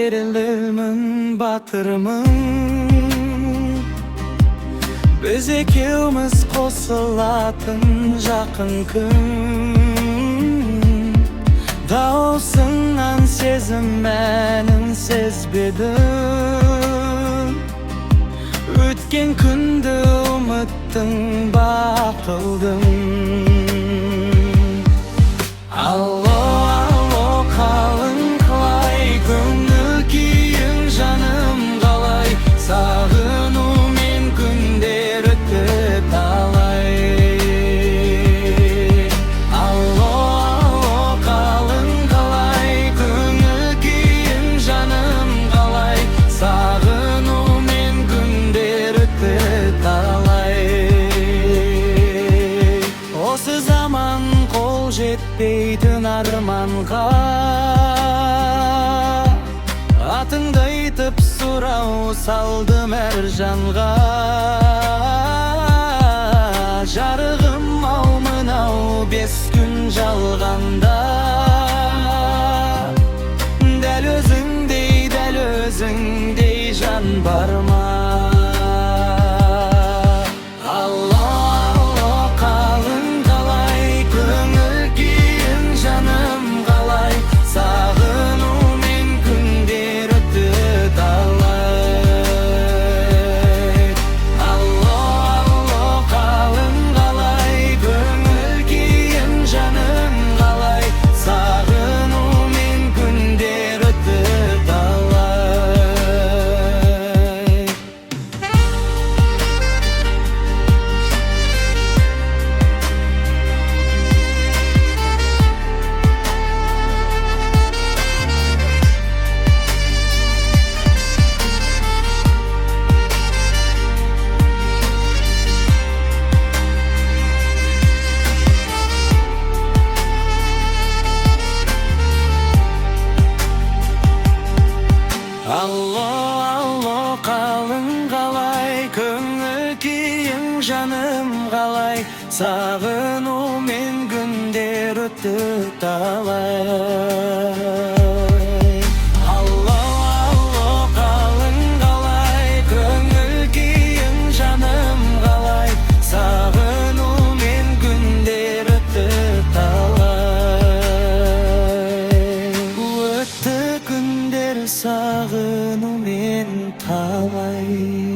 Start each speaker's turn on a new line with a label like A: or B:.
A: Берілемін, батырмын. Біз екеуміз қосылатын жақын күн. Дауысыңнан сезім әнін сезбедім. Өткен күнді ұмыттың ба, ақылдым? Алло, алло, қалың қалай? Көңіл күйің, жаным, қалай? Сағынумен күндер өтті талай. Алло, алло, қалың қалай? Көңіл күйің, жаным, қалай? Сағынумен күндер өтті талай. Осы заман қол жетпейтін арманға. Атыңды айтып, сұрау салдым әр жанға. Жарығым ау, мынау 5 күн жалғанда дәл өзіңдей, дәл өзіңдей жан бар ма? Алло, алло, қалың қалай? Көңіл күйің, жаным, қалай? Сағынумен күндер өтті талай. Алло, алло, қалың қалай? Көңіл күйің, жаным, қалай? Сағынумен күндер өтті талай. Алло, алло, қалың қалай? Көңіл күйің, жаным, қалай? Сағынумен күндер өтті талай. Алло, алло, қалың қалай? Көңіл күйің, жаным, қалай? Сағынумен күндер өтті талай. Өтті күндер сағынумен талай.